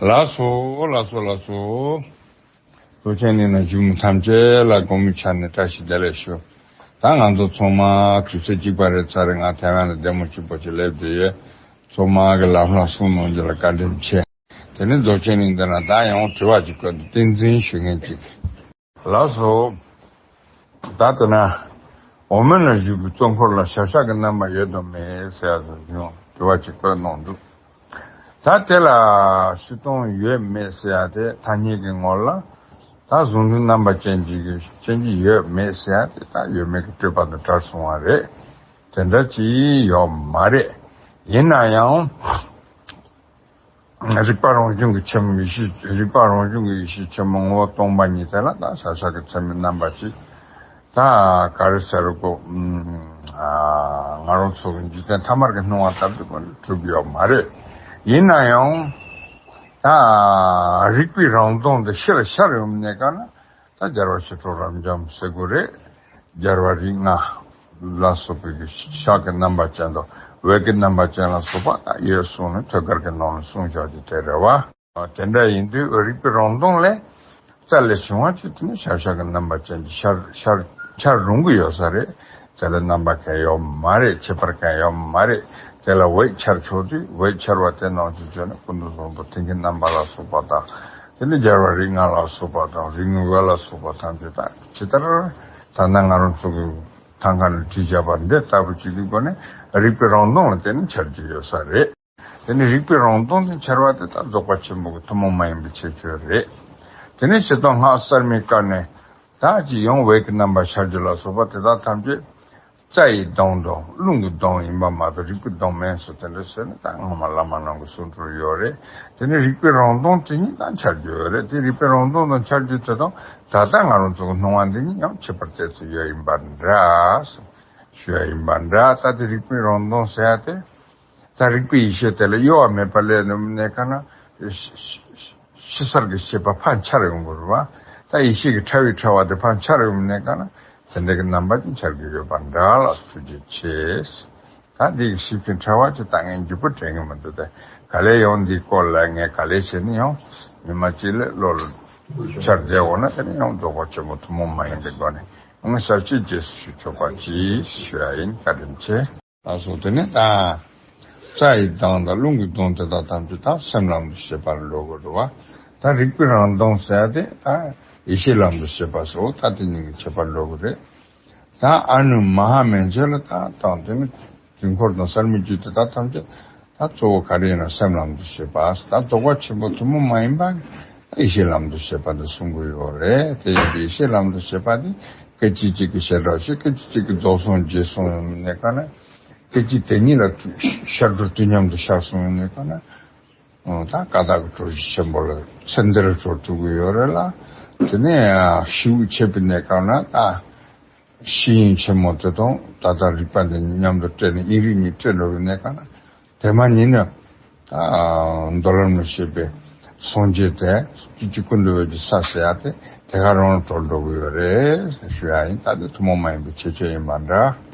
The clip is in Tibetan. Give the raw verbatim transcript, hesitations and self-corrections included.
ལགས་སོ། ལགས་སོ། ལགས་སོ། ལྷོ་ཆེན་གླིང་ན་བཞུགས་མི་ཐམས་ཅད་ལ་དགོང་མོའི་ཆ་ནས་བཀྲ་ཤིས་བདེ་ལེགས་ཞུ། ད་ང་ཚོ་ཚང་མ་དུས་ཚོད་གཅིག་པ་རེད་ཚར་རེད། ང་ཐའེ་ཝན་ལ་བདེ་མོ་སྐྱིད་པོ་ཅིག་སླེབས་བསྡད་ཡོད། ཚང་མ་གི་ལམ་ལྷོང་གསུང་གནང་རྒྱུ་ལ་བཀའ་དྲིན་ཆེ། དེ་ནས་ལྷོ་ཆེན་གླིང་འདི་ན་ད་ཡང་དྲི་བ་ཅིག་བཀོད་འདུག་བསྟན་འཛིན་ཞུ་མཁན་ཅིག་ལགས་སོ། ད་ལྟ་ན། འོག་མིན་ལ་བཞུགས་པའི་གཙོ་འཁོར་ལ་ཞབས་ཞབས་ཀྱི་རྣམ་པ་ཡོད་དམ་མེད་ཟེར་ཡ་ཟེར་བྱུང་དྲི་བ་ཅིག་བཀོད་གནང་འདུག་ད་དེ་ལ་སྤྱི་སྟོང་ཡོད་མེད་ཟེར་ཡ་དེ་ཐ་སྙད་ཀྱི་ངོ་ལ། ད་གཟུང་འཛིན་རྣམ་པ་ཅན་གྱི་ཅན་གྱི་ཡོད་མེད་ཟེར་ཡ་དེ་ད་ཡོད་མེད་ཀྱི་སྤྲོས་པ་དང་བྲལ་སོང་བ་རེད། དེ་འདྲ་ཅིག་ཡོད་མ་རེད། ཡིན་ན་ཡང་། རིག་པ་རང་བྱུང་གི་ཆེན་མོ་ཡེ་ཤེས། རིག་པ་རང་བྱུང་གི་ཡེ་ཤེས་ཆེན་མོ་ངོ་བོ་སྟོང་པ་ཉིད་དེ་ལ་ད་ཤར་ཤར་གྱི་མཚན་མའི་རྣམ་པ་ཅིག་ད་ག་རེ་ཟེར་དགོས། ཨ། ང་རང་ཚོ་གི་འཇིག་རྟེན་ཐ་མལ་གྱི་སྣང་བ་ལྟ་བུ་དེ་གྲུབ་ཡོད་མ་རེད། ཡིན་ན་ཡང་། ད་རིག་པའི་རང་སྟོང་དེ་ཤར་ཤར་ཡོང་ནས་ག་ན། ད་རྒྱལ་བ་ཞི་ཁྲོ་རབ་འབྱམས་ཟེར་དགོས་རེད། རྒྱལ་བ་རིགས་ལྔ་ལ་སོགས་པའི་གི་ཤར་གྱི་རྣམ་པ་ཅན་དང་འོད་ཀྱི་རྣམ་པ་ཅན་ལ་སོགས་པ་ད་ཡོད་གསུངས་ནས་ཐོད་རྒལ་གྱི་ནང་ལ་གསུངས་བཞག་རྒྱུ་དེ་རེད་བ། དེ་འདྲ་ཡིན་དུས་རིག་པའི་རང་སྟོང་ལས་རྩལ་ལས་བྱུང་བ་ཅིག་དེ་ནི་ཤར་ཤར་གྱི་རྣམ་པ་ཅན་གྱི་ཤར་ཤར་འཆར་རུང་གི་ཡོད་ས་རེད། དེ་ལ་རྣམ་པ་གང་ཡོད་མ་རེད། ཁྱད་པར་གང་ཡོད་མ་རེད། དེ་ལ་འོད་འཆར་ཆོག་དུས་འོད་འཆར་བ་དེ་ནང་བཞིན་བྱས་ནས་ཀུན་ཏུ་བཟང་པོ་དེ་གི་རྣམ་པ་ལ་སོགས་པ་དང་། དེ་ནི་རྒྱལ་བ་རིགས་ལྔ་ལ་སོགས་པ་དང་རིགས་ལྔའི་འོད་ལ་སོགས་པ་ཐམས་ཅད་དང་ཇི་ལྟར་ད་ལྟ་ང་རང་ཚོ་གི་ཐང་ཀ་ནས་བྲིས་བཞག་པ་འདི་ལྟ་བུ་ཅིག་གི་སྒོ་ནས་རིག་པའི་རང་སྟོང་ལ་བརྟེན་ནས་འཆར་རྒྱུ་ཡོད་ས་རེད། དེ་ནི་རིག་པའི་རང་སྟོང་དུ་འཆར་བ་དེ་དག་རྫོགས་པ་ཆེན་པོ་གི་ཐུན་མོང་མ་ཡིན་པའི་ཁྱད་ཆོས་རེད། དེ་ནི་སྤྱིར་བཏང་སྔགས་གསར་མའི་སྐབས་ནས་ད་ཅི་ཡང་འོད་ཀྱི་རྣམ་པ་འཆར་རྒྱུ་ལ་སོགས་པ་དེ་དག་ཐམས་ཅད་རྩ་ཡི་སྟོང་དང་རླུང་གི་སྟོང་ཡིན་པ་མ་གཏོགས་རིག་པའི་སྟོང་མིན་ཟེར་དེ་འདྲ་ཟེར་ནས་ད་སྔོན་མ་བླ་མ་རྣམས་ཀྱིས་གསུང་གྲོས་ཡོད་རེད། དེ་ནི་རིག་པའི་རང་སྟོང་དེ་ཉིད་དང་འཆར་རྒྱུ་ཡོད་རེད། དེ་རིག་པའི་རང་སྟོང་དང་འཆར་རྒྱུ་དེ་དང་ད་ལྟ་ང་རང་ཚོ་གི་སྣང་བ་འདི་གཉིས་ཡང་ཁྱད་པར་ཏོག་ཙམ་ཡོད་ཡིན་པ་འདྲ། ཞུ་ཡ་ཡིན་པ་འདྲ། ད་དེ་རིག་པའི་རང་སྟོང་ཟེར་ཡ་དེ། ད་རིག་པའི་ཡེ་ཤེས་དེ་ལ་གཡོ་བ་མེད་པ་ལས་ནུབ་ནས་ག་ན། ཕྱི་གསལ་གྱི་ཤེས་པ་ཕར་འཆར་ཡོང་གི་རེད་བ། ད་ཡེ་ཤེས་ཀྱི་ཕྲ་བའི་ཕྲ་བ་དེ་ཕར་འཆར་ཡོང་ནས་ག་ན། དེ་འདྲ་གི་རྣམ་པ་ཅིག་འཆར་གྱི་ཡོད་པ་འདྲ་ལ་ཐུགས་རྗེ་ཆེ། ད་འདི་གི་ཞིབ་ཅིང་ཕྲ་བ་ཅིག་ལྟ་མཁན་འཇིགས་པོ་དྲན་གྱི་མི་འདུག་སྟེ། ག་ལེ་ཡང་འདིའི་སྐོར་ལ་ངས་ག་ལེ་བྱས་ནས་ཡང་ཉི་མ་གཅིག་ལ་བློ་ལ་འཆར་བསྡད་འོང་ན་དེ་ནི་ཡང་རྫོགས་པ་ཆེན་པོ་ཐུན་མོང་མ་ཡིན་པའི་སྒོ་ནས་ང་ཞབས་ཕྱི་རྗེས་སུ་ཞུ་ཆོག་པ་ཅིག་ཞུ་ཡ་ཡིན། བཀའ་དྲིན་ཆེ། ལགས་སོ། དེ་ནས་ད། རྩ་ཡི་སྟོང་དང་རླུང་གི་སྟོང་དེ་དག་ཐམས་ཅད་ད་སེམས་ལམ་དུ་བྱེད་པར་འགྲོ་དགོས་རེད་བ། ད་རིག་པའི་རང་སྟོང་ཟེར་ཏེ་ད་ཡེ་ཤེས་ལམ་དུ་བྱེད་པ་སོགས་ད་དེ་གཉིས་ཀྱི་ཁྱད་པར་འགྲོ་གི་རེད། ད་ཨ་ནུ་མ་ཧཱ་མན་ཆད་ལ་ད་དང་དེ་ནི་དུས་འཁོར་དང་གསར་མའི་རྒྱུད་དེ་དག་ཐམས་ཅད་ད་གཙོ་བོ་ག་རེ་ཡིན་ན་སེམས་ལམ་དུ་བྱེད་པ། ད་རྫོགས་པ་ཆེན་པོ་ཐུན་མོང་མ་ཡིན་པ་ཡེ་ཤེས་ལམ་དུ་བྱེད་པ་འདི་གསུང་གི་ཡོད་རེད། དེ་ཡིན་དུས་ཡེ་ཤེས་ལམ་དུ་བྱེད་པ་འདི་སྐད་ཅིག་གཅིག་གི་བྱེ་བྲག་ཞིག་སྐད་ཅིག་གཅིག་གི་རྫོགས་སངས་རྒྱས་གསུངས་ཡོང་ནས་ག་ན། སྐད་ཅིག་དེ་ཉིད་ལ་ཤར་གྲོལ་དུས་མཉམ་དུ་ཤར་སོང་ཡོང་ནས་ག་ན། ད་ཀ་དག་གི་གྲོལ་གཞི་ཆེན་པོ་ལ་ཚད་འདིར་གྲོལ་ཐུབ་ཀྱི་ཡོད་རེད་ལ། དེ་ནས་ཤིའུ་ཆད་པའི་གནས་སྐབས་ན་ད་ཤེས་ཡོན་ཆེན་མོ་དེ་དང་ད་ལྟ་རིག་པ་འདི་མཉམ་དུ་སྤྲད་ནས་དབྱིངས་རིག་གཉིས་སྤྲད་འགྲོ་བའི་གནས་སྐབས་ན། དེ་མ་ཉིད་ནི། ད་མདོ་ལམ་ལ་བཤད་པའི་སངས་རྒྱས་དེ་སྐད་ཅིག་ཀུན་ཏུ་འོད་ཀྱི་ས་ཟེར་ཡ་དེ་དེ་ག་རང་ལ་གྲོལ་འགྲོ་གི་ཡོད་རེད་ཞུ་ཡ་ཡིན། ད་དེ་ཐུན་མོང་མ་ཡིན་པའི་ཁྱད་ཆོས་ཡིན་པ་འདྲ།